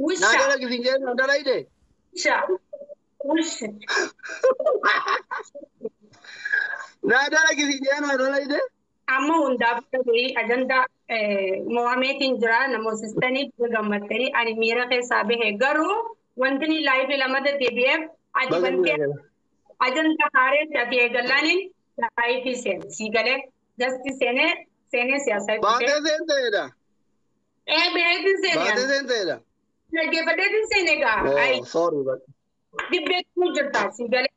ውሻ። Naa dalagi siin jedhee na dalayde. ውሻ ውሻ። Naa dalagi siin jedhee na dalayde. Amma hundaaf ta'ee ajandaa mo'ameetiin jira namoosistanii gammaddanii ani miira keessaa bahe garuu wanti ni live lamata deebi'eef ati Baga bantee miira keessa. Ajandaa haareetti ati eegallaaniin live seen sii galee gasti seenee seenee siyaasaa itti Baatee seenteedha. Ee, baheetiin seenee Baatee seenteedha. Dhaggeeffadheetiin seenee gaa ayi. Oh, sorry. Dibbeetu jirta, sii galee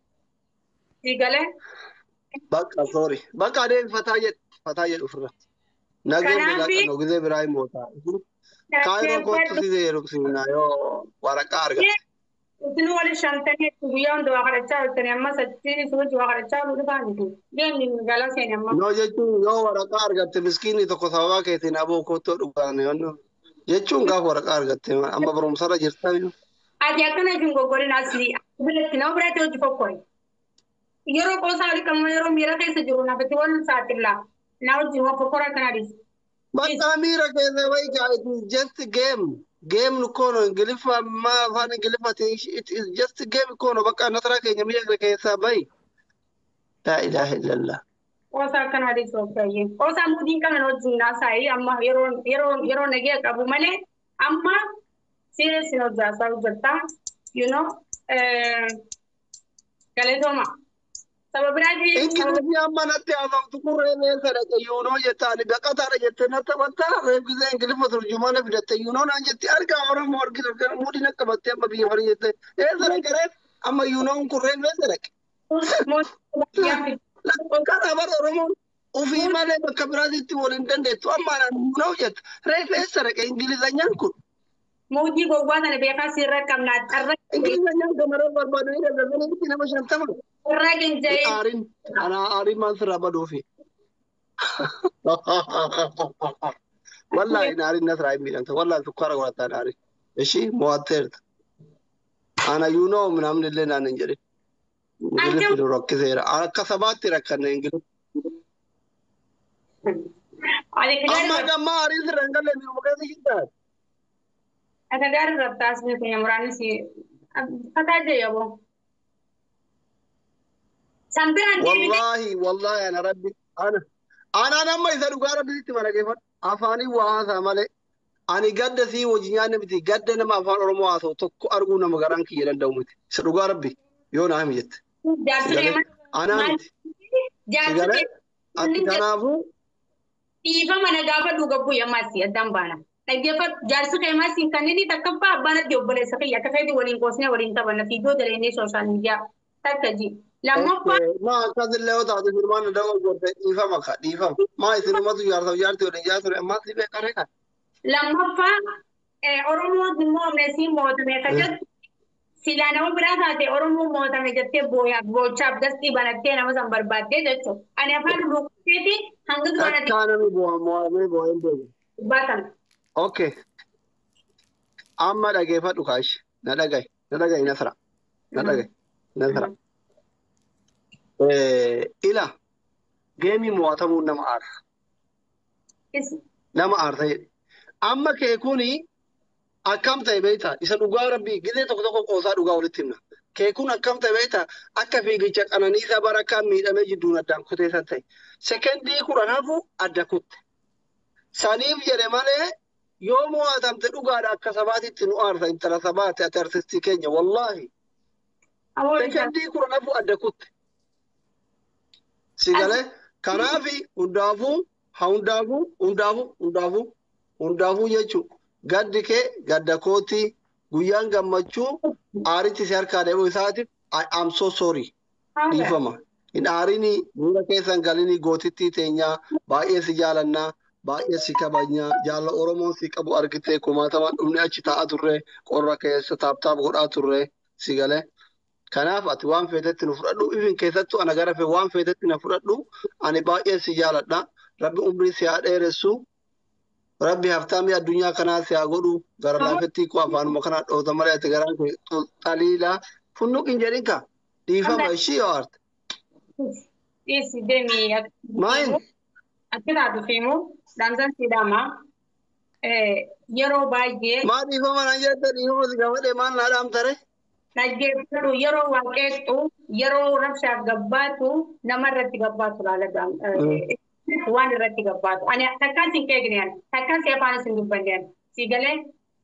sii galee. Bakka sorry. Bakka adeem fataa jedhu fataa jedhu ofirra. Nageen Kanaafi bilaa qannoo gizee biraa hin mootaa. Kaayiroo kootu si heerumsiifna yoo waraqaa argatte. Isin wali shantanii guyyaa hunda waa kadhachaa jirtanii amma sachiin isin wajji waa kadhachaa jiru dhufaa miti. Deemni magaalaa seeni amma. Yoo jechuun yoo waraqaa argatte miskiinni tokko sababaa keetiin aboo koottoo dhugaan yoo jechuun gaafa waraqaa argatte amma barumsarra jirta. Ati akkana isin goggorin asii biratti nama biratti hojii fokkori. Yeroo qoosaa wali qabama yeroo miira keessa jiru nafatti wal saaxillaa. Na wajjin waa fokkora akkana dhiisi. Bakka miira keessa wayi it is just game. Game kono Ingiliffa ma afaan Ingiliffatiin it is just game kono bakka nasara keenya miira keessaa bayi. Laa ilaaha illallah. Qoosaa akkana dhiisi obbayyee. Qoosaa muudiin qaban wajjin naasaayii amma yeroo yeroo yeroo nagee qabu malee amma serious hin hojjaasaa hojjettaa. You know, galatooma. Saba biraatii Ingiliffi amma natti haasoftu kun reefee sadaqe you know jettaani baqataadha jettee natti taphattaa reef gisee Ingiliffa turjumaana fidatte you know naan jetti argaa Oromoo argina muudii na qabattee amma biyya farii jettee ee sadaqe reef amma you know kun reefee sadaqe. Kana bara Oromoon ofii malee bakka biraatitti wal hin dandeettu amma anaan you know jetta reef eessa dhaqe Ingilizanyaan kun. Muudii gowwaa sana beekaa sirra qabnaa carra Ingilizanyaan gamarra barbaadu ni danda'anii nama 50. Irra ginja'ee. Aariin ana aariin maal sirraa baduufi. Wallahi aariin nasraa hin miidhamte wallahi sukkaara godhataan aariin. Ishii mo'atteerta. Ana you know namni illee naan hin jedhin. Ingiliffi nu rakkiseera. Akka sabaatti rakkanne Ingiliffi. Amma gamma aariin sirra hin galle miidhuma keessa jirtaa. Akka gaarii rabtaasni kun muraanni si fataa jee yaboo. San biraan deebitee. Wallahi wallahi ana rabbi ana anaan amma isa dhugaa rabbitti mana geeffadhu afaanii waa haasaa malee ani gadda sii wajji nyaanne miti gadda nama afaan Oromoo haasa'u tokko arguu nama garaan kiyya danda'u miti isa dhugaa rabbi yoo naa himi jette. Jaarsi Sigalee deeman anaa miti jaarsi sigalee ati deeman kanaafuu dhiifama na gaafa dhuga bu'e ammaas addaan baana. Dhaggeeffadhu, jaarsi keemaas kanneen takkaffaa abbaan addi obboleessa kiyya akka feeti waliin qoosnee waliin taphanna fiigoo dalagnee social media takka ji. Lammaffaa Maa akkasillee yoo taate firmaan dawoo goote dhiifama ka dhiifama maa isinumatu jaarsaaf jaartii waliin jaarture ammaa si beekaree kan. Lammaffaa Oromoo moomne si mootame ka jettu silaa nama biraa taate Oromoo mootame jettee booyaaf boochaaf gastii banattee nama san barbaaddee jechuudha. Ani afaan rukuteeti hanga duraan ati Takkaa namni bu'aa mo'amee bu'aa hin beeku. baatan. Okay. Amma dhageeffadhu kaashi. Na dhagahi. Na dhagahi Nasra. Na dhagahi. Nasra. Ila game mo'atamuun nama aarsa. Nama aarsa jedhe. Amma kee kuni akkam ta'e beektaa? Isa dhugaa rabbii gizee tokko tokko qoosaa dhugaa walitti himna. Kee kun akkam ta'e beektaa? Akka fiigicha qananiisaa bara akkaan miidhamee jidduun addaan kutee san ta'e. Sekendii 10 hafu adda kutte. Saniif jedhe malee yoo mo'atamte dhugaadha akka sabaatitti nu aarsa intala sabaati ati artistii keenya wallaahi. Sekendii 10 hafu adda kutte. Si galee kanaafi hundaafuu haa hundaafuu hundaafuu hundaafuu hundaafuu jechuun gaddi kee gadda kootii guyyaan gammachuu aarichi si harkaa deebi'u isaatiif I am so sorry dhiifama. Hin aarini miira keessan galini gootittii teenyaa baay'ee si jaalannaa baay'ee si kabajnaa jaalla Oromoon si qabu argitee kumaatamaan dhumni achi taa'aa turre qorra keessa tap tap godhaa turre si galee. Kanaaf ati waan feetetti nu fudhadhu ifin keessattuu ana gara fee waan feetetti na fudhadhu ani baay'ee si jaaladha. Rabbi umrii si haa dheeressu. Rabbi haftaamii addunyaa kanaa si haa godhu gara laafetti koo afaanuma kanaa dhoota malee ati garaan kee xaliila funnuq hin jedhin ka dhiifama ishii yoo aarte. Dhiisi deemii. Maayin Akka taatu fiimu dhaamsan si dhaama. Yeroo baay'ee Maa dhiifama naan jette dhiifama si gaafadhe maal naa dhaamtare? Dhaggeeffadhu yeroo waaqeexxu yeroo rabshaaf gabbaatu nama irratti gabbaatu laala waan irratti gabbaatu. Ani takkaan sin qeeqne ani takkaan si afaan sin dubbanne ani si galee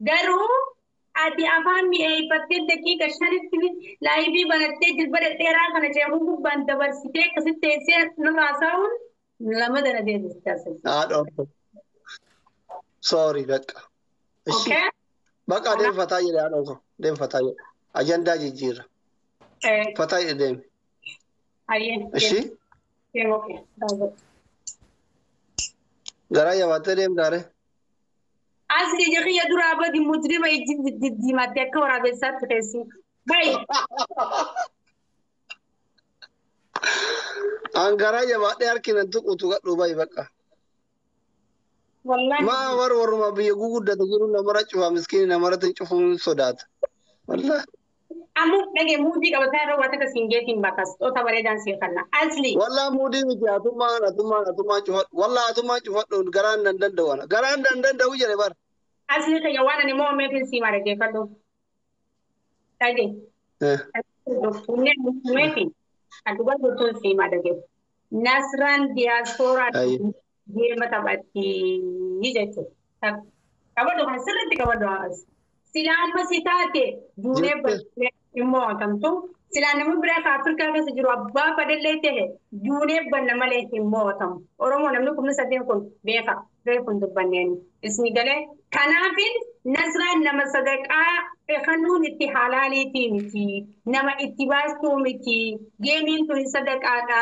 garuu ati afaan mi'eeffattee daqiiqa 5tti laayivii banattee jilba dhedheeraa kana ceekuu gubbaan dabarsitee akkasitti teessee nurraa saa'uun lama dana deebistee asirratti. Haadha. Sorry bakka. Ishi. Okay? Bakka deemfataa jedhe haadha koo deemfataa jedhe. Ajandaa jijjiirra. Fataa jedhe deemi. Ayyee. Ishi. Deem okay. Garaa jabaattee deemtaare. Asli ija duraa badi mujrima ijji diddiimattee akka waraabessaatti teessi. Bayi. An garaa jabaadhee harki nan tuqu tuqadhu bayi bakka. Wallahi. Maa war warruma biyya guguddate jiru namarra cufa miskiini namarratti cufuun sodaata. Wallahi. Ammoo dhagee muudii qabataa irra waan akka siingeetiin bakkas xoota bareedaan sii kanna. Asli. Wallah muudii miti atummaan atummaan atummaan cufadhu. Wallah atummaan cufadhu garaan nan danda'u ana. Garaan nan danda'u jedhe bara. Asli kiyya waan ani moomeefin sii mara geeffadhu. Dhagee. Humni moomeefi kan dhugaa jirtuun sii mara geeffadhu. Nasraan diyaaspooraa geema taphattii jechuudha. Qabadhu kan sirriitti qabadhu as. Silaa amma si taate duunee bal'ee immoo hatamtu. Silaa nama biraa kan Afrikaa keessa jiru abbaa fadhallee ta'e duunee banna malee hin mo'atamu. Oromoo namni 18,000 kun beeka. Beeku hin dubbanneen. Isni galee kanaafin Nasraan nama sadaqaa kanuun itti halaaliitii miti. Nama itti baastuu miti. Geemiin tun sadaqaadha.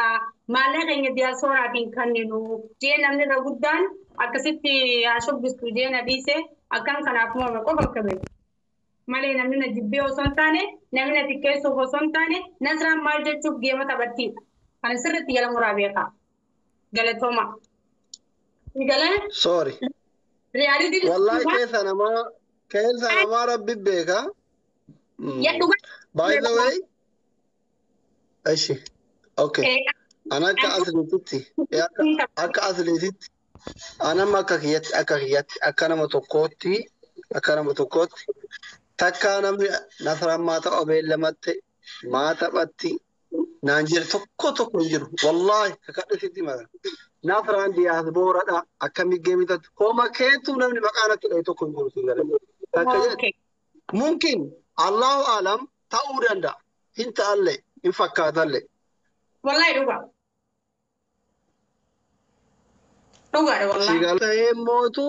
Maallaqa keenya diyaasporaatiin kenninu. Jee namni irra guddaan akkasitti haa shubbistu jee na dhiise akkan kanaaf moome qofa akka beeku. Malee namni na jibbee osoo hin taane namni na xiqqeessuuf osoo hin taane Nasraan maal jechuuf geema taphattiidha. Kana sirriitti jala muraa beekaa. Galatooma. Galee Sorry. riyaalitiin Wallahi keessa namaa rabbi beeka. yaa dhugaa. By the way, ishi. Okay. Ana akka asliititti akka asliititti anamma akka kiyyatti akka nama tokkootti takka namni Nasraan maa tapha beellamatte maa taphatti naan jedhe tokko tokko hin jiru. Wallahi kakadhisitti mara. Nasraan diyaaspooraadha akkamii geemitatti homa keetu namni maqaa natti dhahe tokko hin jiru siin galee. Takka jedhe. Mumkin Allahu alam ta'uu danda'a. Hin ta'allee hin fakkaatallee. Wallahi dhugaa. Dhugaadha wallahi. Sigal ta'ee mootu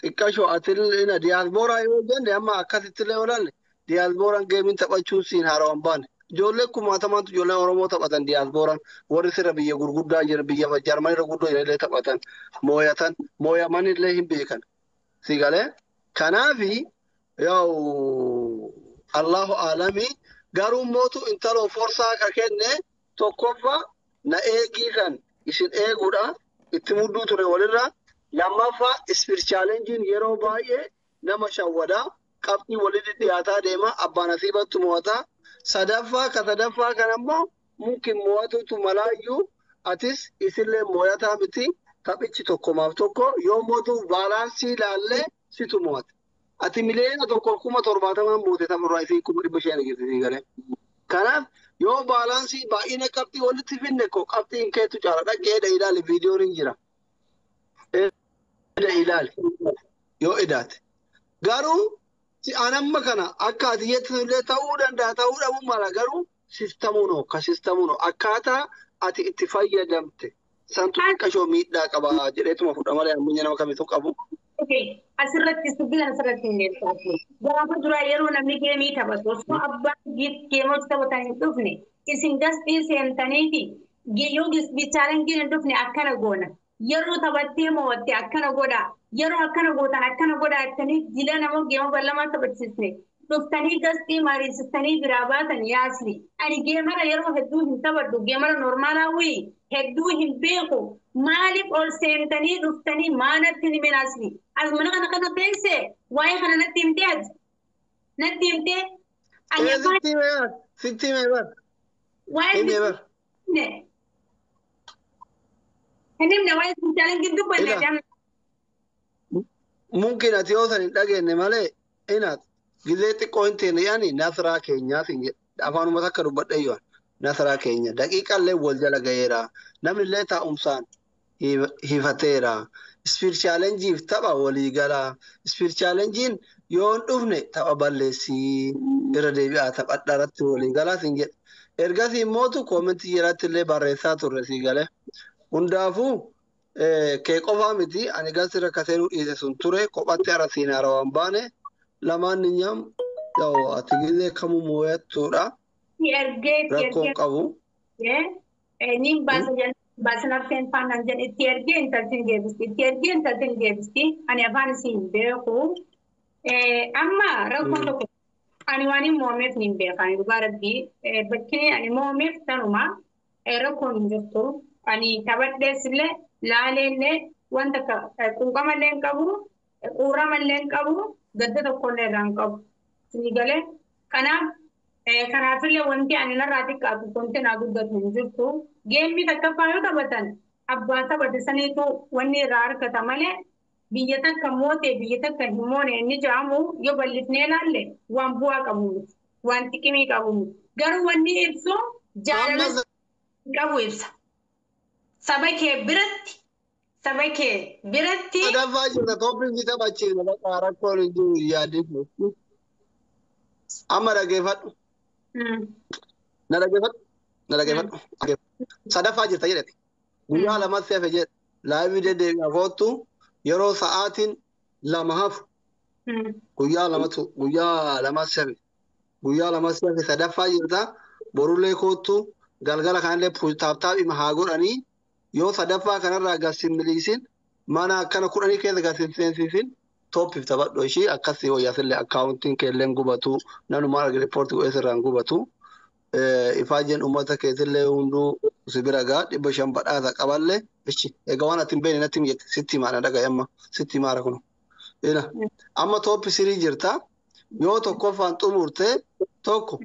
xiqqashoo atillee diyaaspooraa yoo jenne amma akkasitti illee olaalle diyaasporaan geemiin taphachuun siin haarawan baane. Ijoollee kumaatamaantu ijoolleen Oromoo taphatan diyaasporaan warri sirra biyya gurguddaa jira biyya Jarmanii irra guddoo jiran illee taphatan mooyatan mooyaman illee hin beekan. Sigalee kanaafi yaa'u Allahu aalami garuu mootu intaloo forsaa ka kenne tokkoffaa na eegii kan isin eeguudha itti mudduu ture walirraa lammaffaa ispir chaalenjiin yeroo baay'ee nama shawwadaa qabxii walitti dhiyaataa deema abbaan asiibattu mo'ataa sadaffaa ka sadaffaa kan ammoo mumkin mo'atutu malaayyuu atis isillee mo'ataa miti taphichi tokkomaaf tokko yoo mootu baalaansii ilaallee situ mo'ate. Ati 1,070,000 moote tapharraa isii 500,000 jirti galee. Kanaaf yoo baalaansii baay'ina qabxii walitti finne ko qabxiin keetu caala dhaqee ilaali viidiyoon hin jira. Eda ilaali yoo edaate. Garuu anamma kana akka ati jettu illee ta'uu danda'a ta'uu dhabuu mala garuu sistamuunoo ka sistamuunoo akkaataa ati itti fayyadamte santu xiqqashoo miidhaa qaba jedheetuma fudha malee ammayya nama kamitu qabu. Okay. Asirratti dubbisan asirratti hin deemtu. Gaafa duraa yeroo namni geemii taphatu osoo abbaan geemota taphatan hin dhufne isin gastii seentaniiti yoo bichaalangiin hin dhufne akkana goona. Yeroo taphattee mo'atte akkana godhaa. Yeroo akkana gootan akkana godhaa jettanii jila nama geema ballamaa taphachiisne. Dhuftanii gastii mariisistanii biraa baatan yaasni. Ani geemara yeroo hedduu hin taphadhu geemara normaalaa hedduu hin beeku. Maaliif ol seentanii dhuftanii maanatti ni minaasni? As mana kana kana teesse waa'ee kana natti himtee ati? Natti himtee? Ani afaan Sitti himee bar sitti himee bar waa'ee himee bar. himne. Hin himne waa'ee chaalenjiin dubbanne Ila amma. Mumkin ati yoo san hin dhageenye malee inaat gizee xiqqoo hin teenne yaani nasraa keenyaa siin jedhe afaanuma takka dubbadhe yoo nasraa keenya daqiiqallee wal jala gaheera namnillee taa'umsaan hifateera. Ispiir chaalenjiif tapha walii galaa. Ispiir chaalenjiin yoo hin dhufne tapha balleessii irra deebi'aa taphadha irratti walii galaa siin jedhe. Ergasii immootu koomentii jalatti illee barreessaa turre sii galee. Hundaafuu kee qofaa miti ani galti rakkatee nu dhiise sun ture kophatti ara siin haarawaan baane lamaan ni nyaam ati gizee kamuu moo'attuudha Ergee itti rakkoon ergee qabu. Niin baasa jedhan baasa nafseen faanaan jedhan itti ergee intaltiin deebisti itti ergee intaltiin deebisti ani afaan isii hin beeku. Amma rakkoon tokko ani waan hin moomeef ni hin beekan dhugaa rabbii bakki ani moomeef tanuma rakkoon hin jirtu ani taphadhees illee laaleellee wanta quuqamallee hin qabu quurramallee hin qabu gadda tokkollee irraa hin qabu. Isinii galee kanaaf kanaafillee wanti ani narraa xiqqaatu wanti naa guddatu hin jirtu. Geemmii takkaffaa yoo taphatan abbaa taphate saniitu wanni irraa argata malee biyya takka moote biyya takka hin moone inni jedhamu yoo bal'ifnee ilaalle waan bu'aa qabu miti waan xiqimii qabu miti. Garuu wanni ibsu jaalala Amma qabu ibsa. Saba kee biratti saba kee biratti sadaffaa jirta tooppiin si taphachiisa bakka rakkoon hin jiru yaadin. Amma dhaggeeffadhu. Na dhaggeeffadhu. Na dhaggeeffadhu. Sadaffaa jirta jedhate. Guyyaa lamatti hafe jedhe. Laayivii deddeebi'a koottu yeroo sa'aatiin lama hafu guyyaa lamatu guyyaa lamatti hafe. Guyyaa lamatti hafe sadaffaa jirta. Borullee koottu galgala kanallee taaptaap ima haa godhanii yoo sadaffaa kanarraa gad miliisin mana akkana kudhanii keessa gad seensisin tooppiif taphadhu ishii akkasii wayyaasillee akkaawuntiin keelleen gubatu nanumaan arge riippoortii godhee sirraan gubatu. Ifaajeen uummata keetillee hunduu si bira gaa 500 badhaasa qaballee ichi egaa waan ati hin beekne natti jette sitti himaa na dhagaye amma sitti himaara kun. Ila amma tooppi sirii jirta yoo tokkoffaan xumurte tokko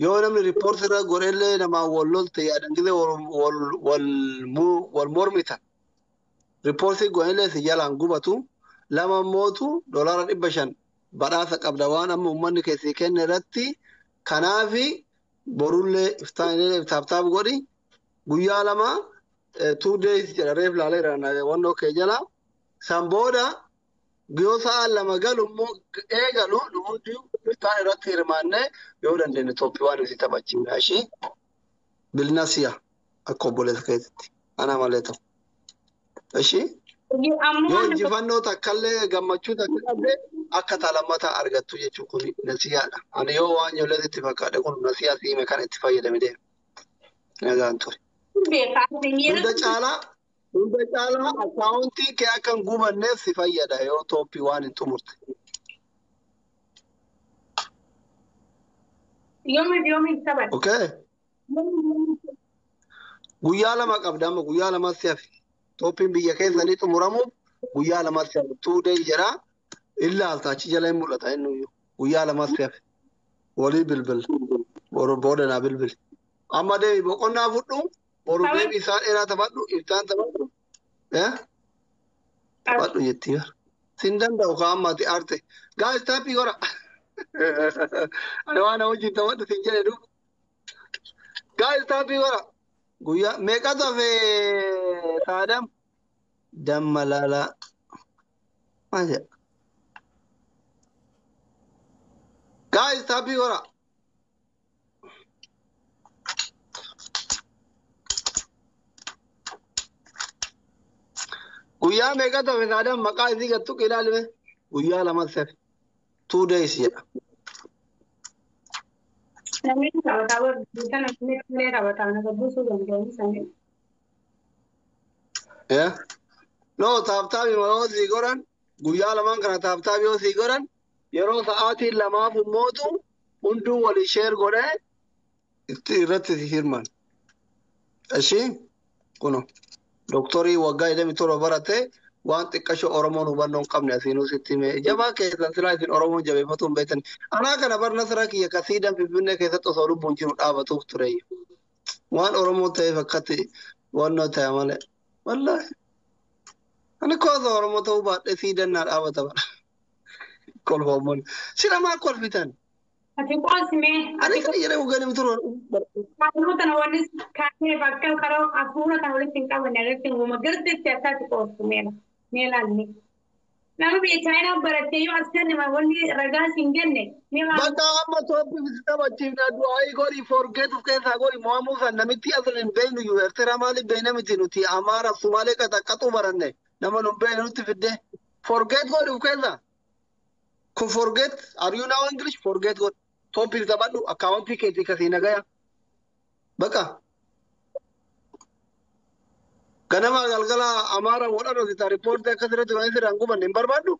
yoo namni riippoortii irra godhellee namaan wal lolte yaadan gisee wal mormita riippoortii godhellee si jalaan gubatu lama mootu $500 badhaasa qabda waan amma uummanni keessi kenne irratti kanaafi borullee iftaanillee taaptaap godhi guyyaa lama 2 days jedha reef laaleera wannoo kee jala san booda yoo sa'a lama galu immoo eegalu nu hundi iftaan irratti hirmaannee yoo dandeenye tooppii waan isii taphachiifna ishii bilnasiya akka obboleessa keetitti ana malee ta'u. Ishii Ammoo yoo injifannoo takkallee gammachuu takka qabde akka talammataa argattu jechuun kun nasiyaadha. Ani yoo waan ijoollee itti fakkaadhe kun nasiyaa siime kan itti fayyadame deema. Nagaan ture. Beekaa Hunda caalaa akkaawuntii kee akka hin gubanneef si fayyada yoo tooppii waan hin xumurte. Yoomiif yoomiif taphata. Okay. Guyyaa lama qabda amma guyyaa lama si hafe. Tooppiin biyya keessanii xumuramuuf guyyaa lama si hafe. 2 days jedha. Illaalta achi jala hin mul'ata inni guyyaa lama si hafe. Walii bilbil. Boru booda naa bilbil. Amma deemi boqonnaa fudhu. Boru deemi isaan dheeraa taphadhu. Iftaan taphadhu. Taphadhu jetti. Sin danda'u kaa amma ati aarte. Gaas taappii gora. Ani waan wajjin taphadhu sin jedhe duuba. Gaas taappii gora. Guyyaa meeqatu hafe saadam? Damma laalaa. Maal jedha? Guys, taappii gora. Guyyaa meeqatu hafe saadam maqaa isii gattu ilaalime. Guyyaa lama hafe. 2 days jedha. Namni taphataa barbaadu namni illee taphataa nama buusuu danda'u sanii. Yeah. No, taaptaabii yoo sii godhan guyyaa lamaan kana taaptaabii yoo sii godhan yeroo sa'aatiin lamaaf immootu hunduu walii share godhee itti irratti si hirman. Ishii kuno doktorii waggaa 27 barate waan xiqqasho Oromoon hubannoo hin qabne asiinuu sitti hime. Jabaa keessan silaa isin Oromoon jabeeffatu hin beektan. Anaa kana barna sira kiyya kasiidan Finfinnee keessatti osoo lubbuun jiru dhaabatuuf ture. Waan Oromoo ta'eef akkatti wannoo ta'e malee. Wallaahi. Ani koo osoo Oromoo ta'uu baadhee siidan naa dhaabata bara. Kolfoommoon. Sila maa kolfitan? Ati qoosime. Ani kan jedhamu ganami turu. Kaanuu tana wanni kaanee bakka karaa hafuura kan walitti hin qabanne irratti uuma garteetti akkaati qoostu meela. Meelaan ni. Nama biyya Chaayinaa barattee yoo as kenne wanni ragaa siin kenne ni maal. Bakka amma tooppi taphachiifna du'aayii godhi forget of keessaa godhi mo'amuu san namitti asirra hin beeknu iyyuu Eertiraa maaliif beekna miti nuti Amaara Sumaalee qaxaqqaxuu baranne nama nu beeknu nutti fidde forget godhi of keessaa. Kun forget are you now English forget godhi tooppi taphadhu akkaawwantii keetii kasii nagaya. Bakka ganama galgala Amaara wodhan hojjeta riippoortii akkas irratti waan sirraan gubanne hin barbaaddu.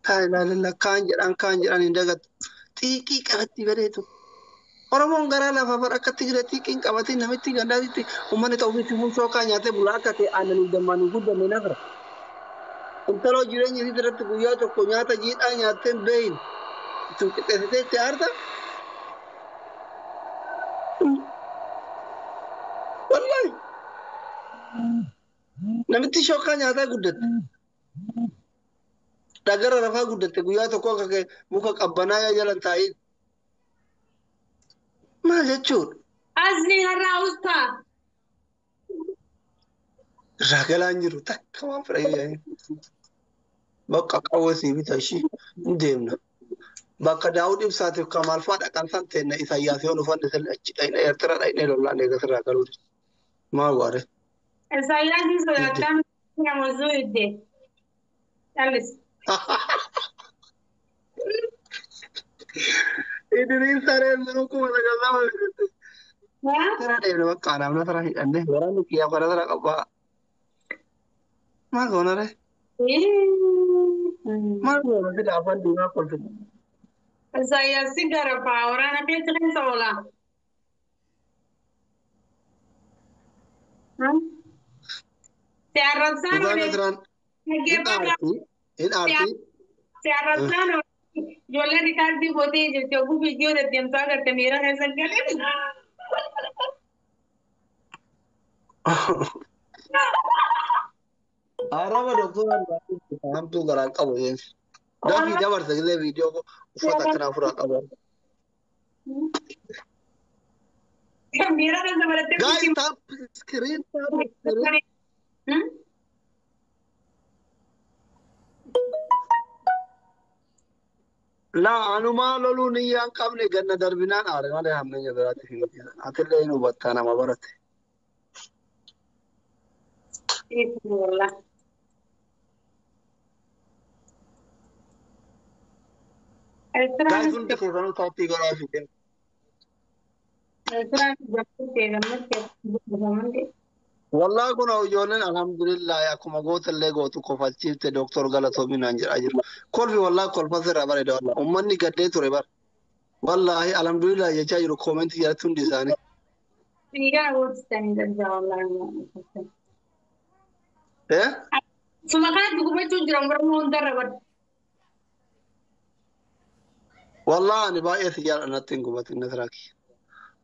Kaan jedhan hin dagatu. Xiiqii qabatti bareedu. Oromoon garaa lafaa bara akka Tigiree xiiqiin qabatee namitti gandaatitti uummanni ta'uu fi fuunsoo kaa nyaatee bulaa akka ta'e aannanii dammaanii guddanne nafra. Intaloo jireenya isii irratti guyyaa tokko nyaata jiidhaa nyaattee hin beeyin. Ittiin qixxeessitee itti aarta. Wallaahi. Namitti shokkaa nyaataa guddatte. Dhagara rafaa guddatte guyyaa tokko akka muka qabbanaa jalan taa'in. Maal jechuudha? Asli har'aa ustaa. Irraa galaan jiru takka waan fedhan. Bakka qawwee sii bita ishii hin deemna. Bakka Daawud Ibsaatiif Kamaal fa'aa dhaqan san teenna Isaayyaas yoo nufanne sirri achi dhaqne Eertiraa dhaqnee lollaan eegas irraa galuu. Maal waare? Isaayyaas sodaataa nama zuu iddee. Callis. Idriis sareen biroo 9,000 biratti. Tara deemne bakka anaaf tara hidhanne waraanni kiyyaa kana tara qabaa. Maal goona ree? Maal goona sila afaan diimaa kolfite. Isaayyaas gara fa'aa waraana keessa keessa oola. Si arrabsaan Dhugaan asirraan hin aarti. Hin aarti. Si arrabsaan ijoolleen rikaardii gootee jirti oguu viidiyoo deddeemtuu agarte miira keessa galee. Arraba doktora hamtuu garaan qabu jeensi. Dafii dabarsa illee viidiyoo uffata akkanaa ofirraa qabu. Miira keessa barattee. Guys, tap screen, tap screen. Laa anumaa loluu niyyaan qabne ganna darbinaan aare malee hammeenya biraatti hin hojjetan. Atillee hin hubattaa nama barate. Guys, hundi keessanuu taappii godhaa fi deemu. Wallaahi kun ijoolleen alhamdulillah akkuma gootallee gootu kofalchiifte doktor Galatoominaan jedhaa jiru. Kolfi wallaahi kolfa sirraa bareeda wallaahi. Uummanni gaddee ture bara. Wallaahi alhamdulillah jechaa jiru koomentii jalatti hundi isaanii. Suma kanatti gubachuu jira Oromoo hundarra bara. Wallaahi ani baay'ee si jaalladha natti hin gubatin Nasraaki.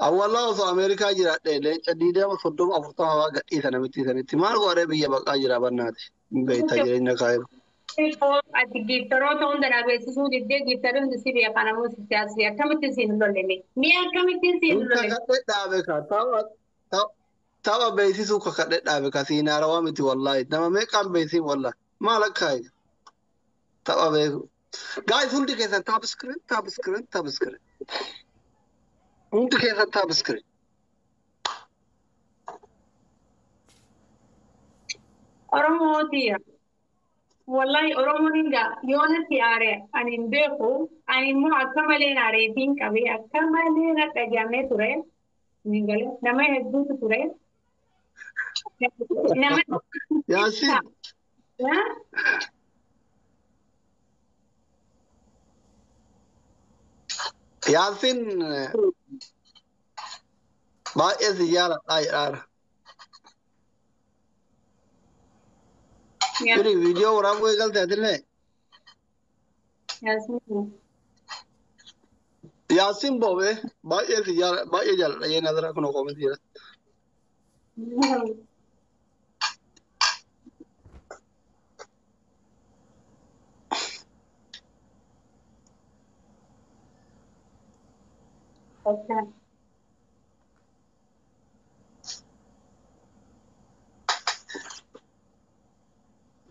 Awwalaa osoo Ameerikaa jiraadhe leenca 20 30 40 waa gadhiisa namitti sanitti maal godhee biyya baqaa jira bannaati. Hin beektaa jireenya kaayiru. Ati giiftaroota hunda na beeksisuu diddee giiftarri hundi si beekaa namoota siyaasii akkamitti siin hin lolleme? Mi'a akkamitti siin hin lolleme? Kakadhee dhaabe kaa tapha beeksisuu kakadhee dhaabe kaa siin haarawaa miti wallaahi nama meeqaan beeksiin wallaahi maal akka tapha beeku. Guys hundi keessan tap screen tap screen tap screen. Hundi keessan tap screen. Oromootiya. Wallahi Oromoon hinga yoona si aare ani hin beeku ani immoo akka malee aareetiin qabee akka malee na dhaga'amee ture. Nama hedduutu ture. Nama Yaasiin. Yaasiin baay'ee si jaaladhaa jedhaara. Firi viidiyoo waraabuu eegalte atillee. Yaasiin. Yaasiin boobee baay'ee si baay'ee jaalladha jee Naziraa kun koomentii jira.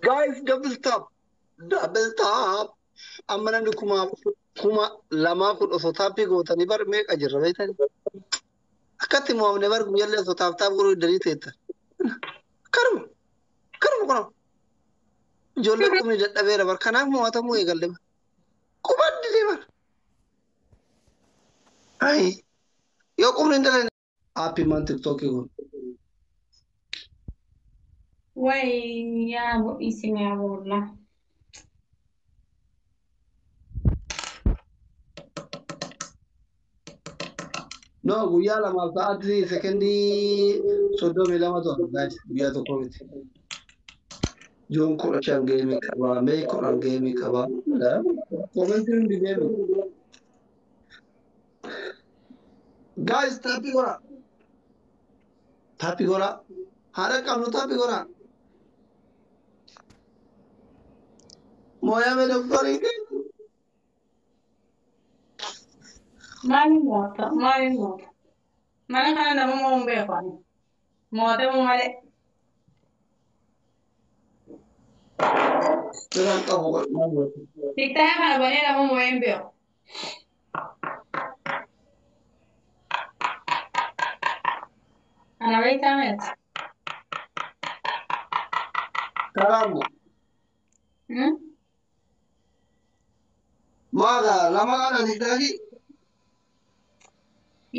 Guys, double tap. Double tap. Amma namni 2000 kun osoo taappii gootanii bar meeqa jirra beektani? Akkatti mo'amne bar guyyaallee osoo taap taap godhuu iddanii teettan. Karuma. Karuma kuna. Ijoollee qubni dadhabeera bar kanaaf mo'atamuu eegalle bar. Quban didee bar. Ayi. Yoo qubni hin dalan aappii maan tiktookii kun. Way yaa isin yaa boolla. No, guyyaa lamaaf sa'aatii sekendii 32 tola guys guyyaa tokko miti. Joon 15 geemii qaba, Mee 10 geemii qaba. Koomentiin hundi geemii. Guys, taappii godhaa. Taappii godhaa. Haadha qabnu taappii godhaa. Mooyame doktorii keenya. Maaliin moota? Maaliin moota? Mana kana nama mo'uun beeku ani. Mootamuu malee. Biraan qabu godhu. Tiktaaya kana banee nama mo'ee hin beeku. Ana beektaa miti. Karaamu. Maaga lama kana tiktaakii.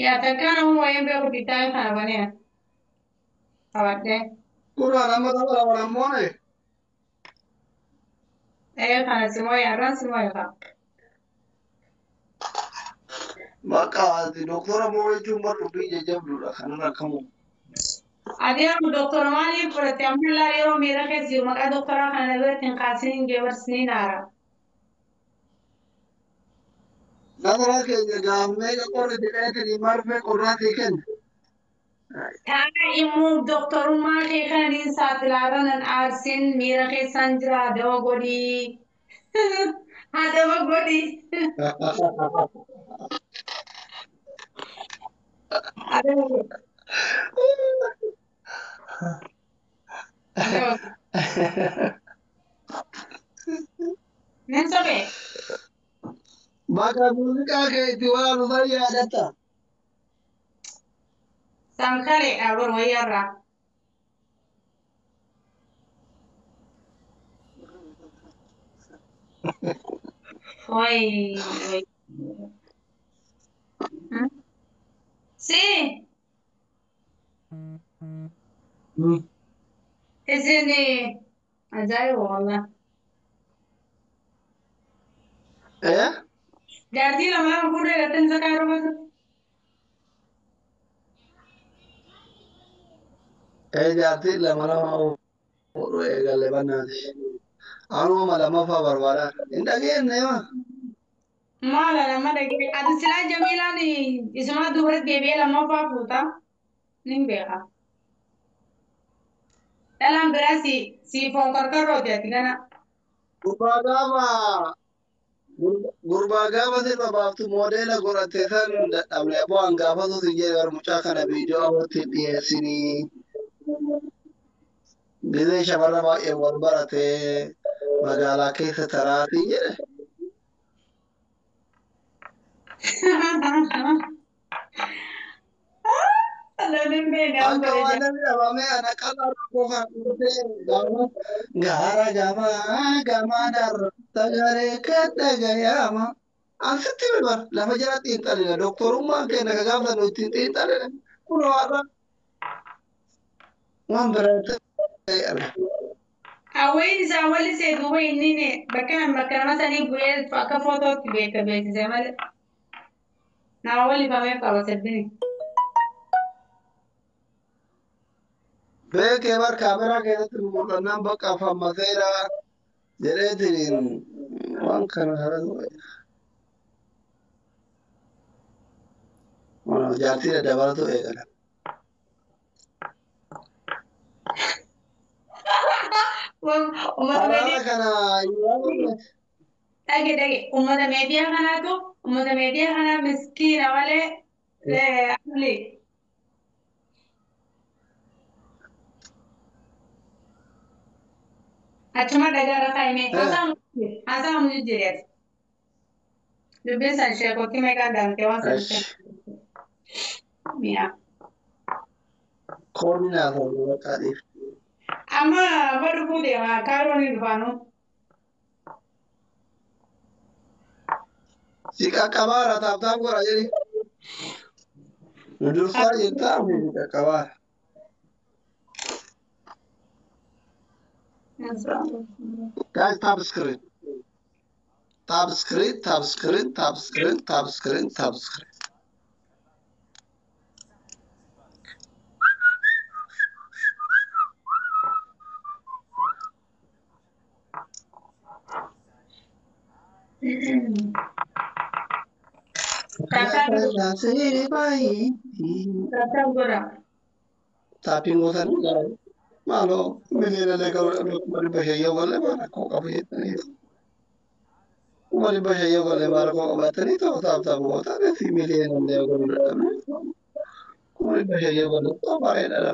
Yaa takka nama mo'ee hin beeku tiktaaya kana banee. Qabadhee. Kuraa nama lama lama lamoone. Ee kana si mo'ee har'aan si mo'ee qaba. Bakka doktora moo jechuun bar dubbii jajjabduudha kanarra kamuu. Ati yeroo doktora maaliif fudhatte ammallee yeroo miira keessa jiru maqaa doktoraa kana biratti hin kaasiniin geebarsiniin haara. Nazaraa keenya gaammee qorri jedheetiin marfee qorraatii kenna. Ta'a immoo doktorummaa kee kana niin saaxilaarra nan aarsin miira keessaan jira adaba godhii. Adaba godhii. Adaba godhi. Adaba godhi. Nan sobee. Bakka muuziqaa kee itti waraanu san yaadatta. Sankalee dhaabur wayyarraa. Way way. Si isin ajaa'iba wallah. Eh? Jaartii lama lama fuudhee galteen sakaa yeroo baatu. Eh jaartii lama lama fuudhuu eegalle bannaati. Anuma lamaffaa barbaadaa. Hin dhageenye ma? Maala lama dhagee. Ati silaa Jamiilaan isumaa dubara deebi'ee lammaffaa fuuta. Nin beeka. Dhalaan biraa si foon karkarrooti ati kana. Gurbaa gaafa gurbaa gaafa sirba baaftu moodeela godhatte san dadhabne aboo hangaafatu si jedhe bar mucaa kana viidiyoo awwatti dhiyeessinii. Gisee shamarra baay'ee wal baratee magaalaa keessa taraatii jedhe. Akka waan namni dhabamee ana qal'aa rakkoo kan dhufee gaara gamaa gamaa darra sagalee kan dhagayaama. Asitti bar lafa jala xiinxalina doktorummaan keenya ka gaafa nu ittiin xiinxalina kun har'a waan biraa ta'e arga. Hawwiin isaa wallisee duuba inni bakka bakka nama sanii bu'ee akka footootti beeka beeksise malee. Nama wallifamee qaba sirbini. Beekee bar kaameraa keessatti mul'annaan bakka afammateera jedheetiin waan kana haala. Jaartii daddabalatu eegala. Uummata Araara meediyaa kana dhage dhage uummata meediyaa kanaatu uummata meediyaa kanaa miskiina malee asli. Achuma dhagaa irra kaa'ime haasa'amu jijjiireeti. Dubbiin san sheekootti meeqaan daamtee waan san Ashi. mi'a. Koonni naa ta'u bakka dhiif. Amma amma dhufuu deema kaaroon hin dhufaanu. Si qaqqabaara taaptaap godha jedhi. Nu dursaa jirtaa si qaqqabaara. Guys, tap screen. Tap screen, tap screen, tap screen, tap screen, tap screen. Taaptaap godha. Taappiin gootanii maaloo miliyoona garuu dhabne 500,000 galee maal rakkoo qabu jettanii 500,000 galee maal rakkoo qabaatanii ta'u taap taap gootan fi miliyoona illee garuu dhabne 500,000 galee ta'u baay'ee dha.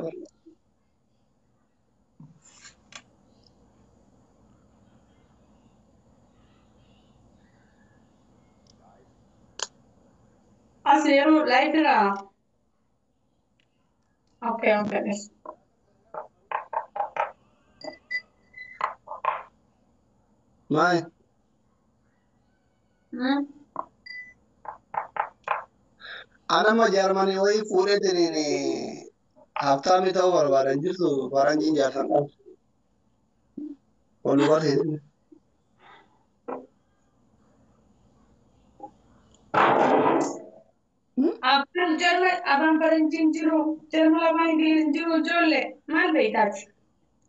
As yeroo laayifirraa. Okay, okay. Maal? Anama Jaarmanii wayii fuudheetiin haftaamii ta'uu barbaadan jirtu faranjiin jaarsan qabu. Ol barsiisu. Afaan jarma afaan faranjiin jiru jarma afaan ingiliziin jiru ijoollee maal beektaati?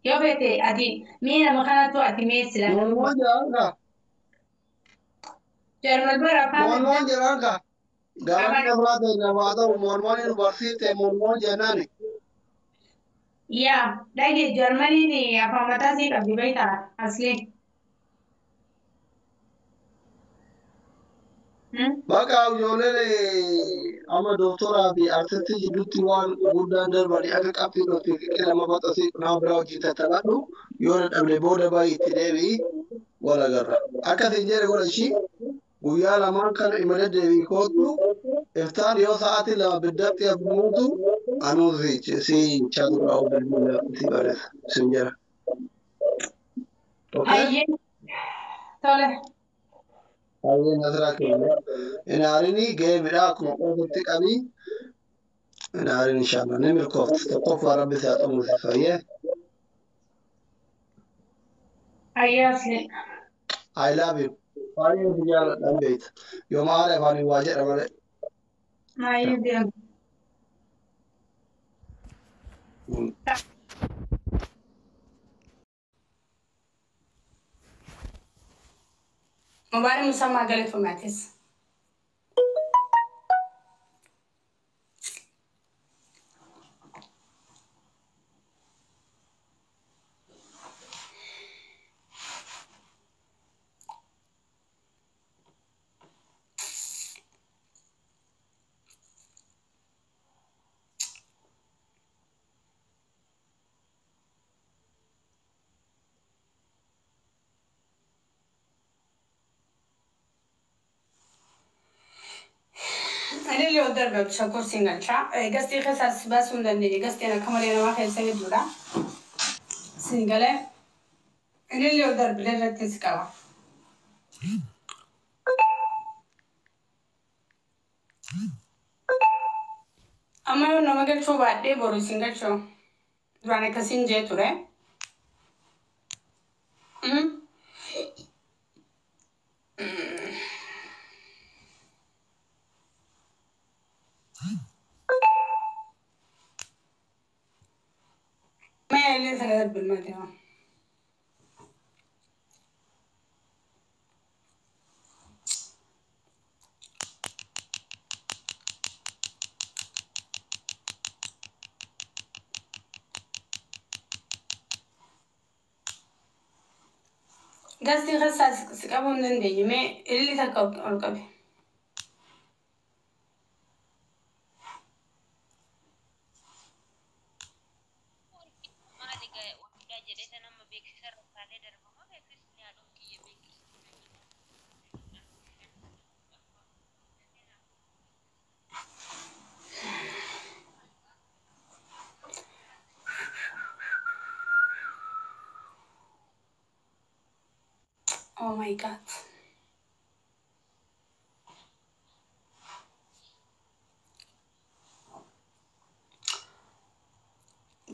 Yoo feete ati mee nama kanattu ati mee sila Mormoon jedhaan kaa. jarmal bara afaan Mormoon jedhaan kaa. Garaa irraa ta'e namaa ta'u mormoon nu barsiifte mormoon jennaani. Yaa dhage jarmaniin afaan mataa sii qabdi beektaa asli. Bakka ijoolleen amma dooktoraa fi artistii jidduutti waan guddaan darbanii akka qabxii dhootti nama baxasii nama biraa hojii tattabaadhu yoo dadhabne booda baay'ee itti deebi'i wal agarra. Akkasiin jedhe godha ishii guyyaa lamaan kana imala deebii kootu iftaan yoo sa'aatii 2 biddatti afumuutu anuu si chaadura bilbila si bareessa sin jedha. Okay? Hayyee tole. Hayyee nasraa keenya. Inaarini geemidha akkuma qofutti qabii. Inaarin inshallah ni milkoofti. Tokkoffaa rabbi si haa xumursiisu. Hayyee. Hayyee asli. I love you. Baay'ee si jaalladha beekta. Yoo maal afaaniin waa jedha malee. Hayyee deemu. Mubaarak Musammaa galatoomaatis. Ani illee darbe shakursiin galcha. Gastii keessaas baasuu hin dandeenye. Gastiin akka malee namaa keessa hedduudha. Siin galee. Ani illee darbe irratti si qaba. Amma yoo nama galchuu baadhee boru isin galchuu. Duraan akkasiin jee ture. Mee illee sana darbe malee. Gastii keessaa si qabuu hin dandeenye. Mee ililli takka ol qabi. Maali ga'e waldaa jedhee sana amma beeksisa irra kaalee darbama beeksisni haadhoon kiyya beeksisa. Oh my God.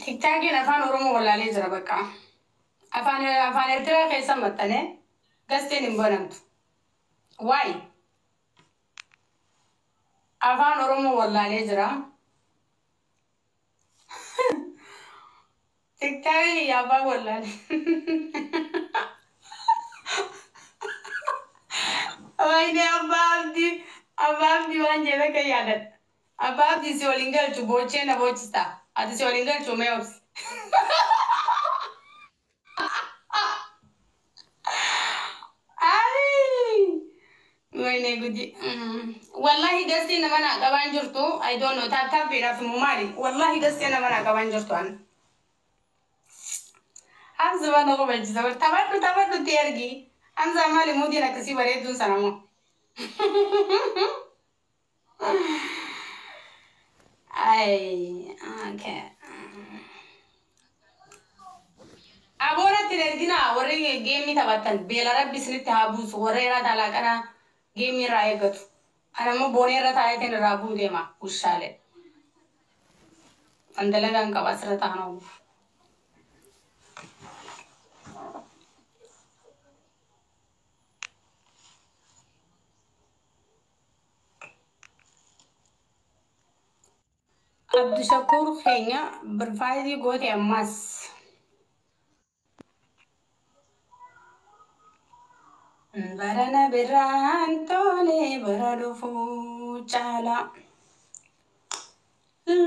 Tiktaakiin afaan Oromoo wallaalee jira bakka. Afaan Eertiraa keessa maxxanee gastiin hin banamtu. Waay! Afaan Oromoo wallaalee jira. Tiktaakiin afaan wallaalee. Wayne abbaa abdii abbaa abdii waan jedhe kan yaadadha. Abbaa abdii si waliin galchu boochee na boochista. Ati si waliin galchu mee obsi. Ay! Wayne gudi. Wallahi gastii nama naa qabaan jirtu. I don't know. Tap tappiidhaaf immoo maali? Wallahi gastii nama naa qabaan jirtu an. Hamza waan na qubachiisa. Taphadhu taphadhu itti ergi. Hamza maali muudiin akkasii bareedduun sana moo? Ay, okay. Aboonatti hin erginaa warri geemii taphatan beela rabbi isinitti haa buusu warra irraa talaaqana geemii irraa eeggatu. Ana immoo boonee irra taa'eetiin irraa bu'uu deema ushaalee. An dalagaan qaba asirra taa'an oolu. Abdushakuur keenya birfaayidii goote ammas. Barana birraan tole bara dhufuu caala.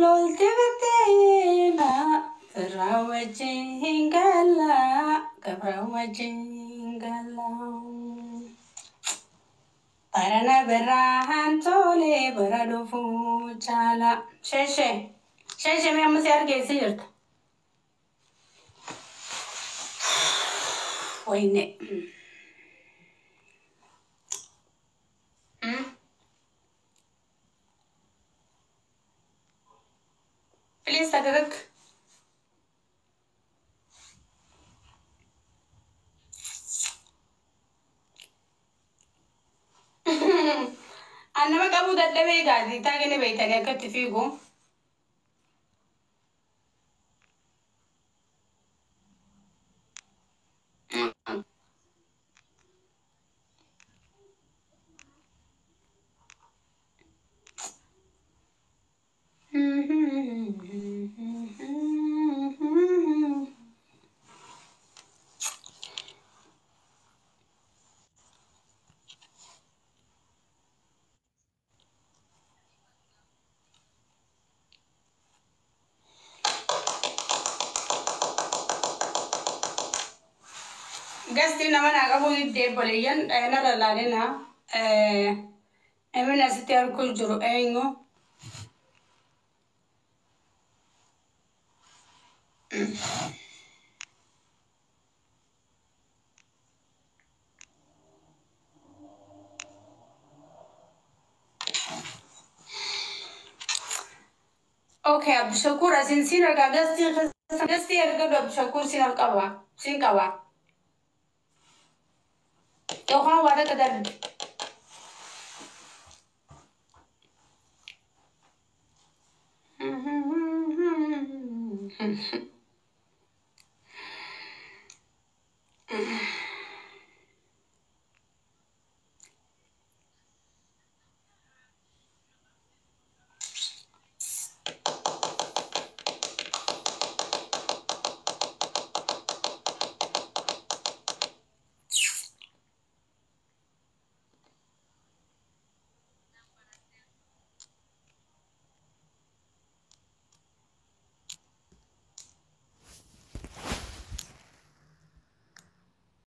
Lolti bitteena firraa wajjin gala gabraa wajjin gala. Barana birraan tole bara dhufuu caala. Sheeshee sheeshee mee amma si argeessi jirta. Wayne. Please takak. An nama qabuu dadhabee gaazexaa kenne beektanii akkatti fiigu. Gastiin nama naa qabuu diddee obboleeyyan narra laalina. Namni asitti arguu jiru eenyu? Okay, Abdushakuur asin siin argaa gastii gastii argadhu Abdushakuur siin qaba siin qaba. Yookaan waa takka darbi.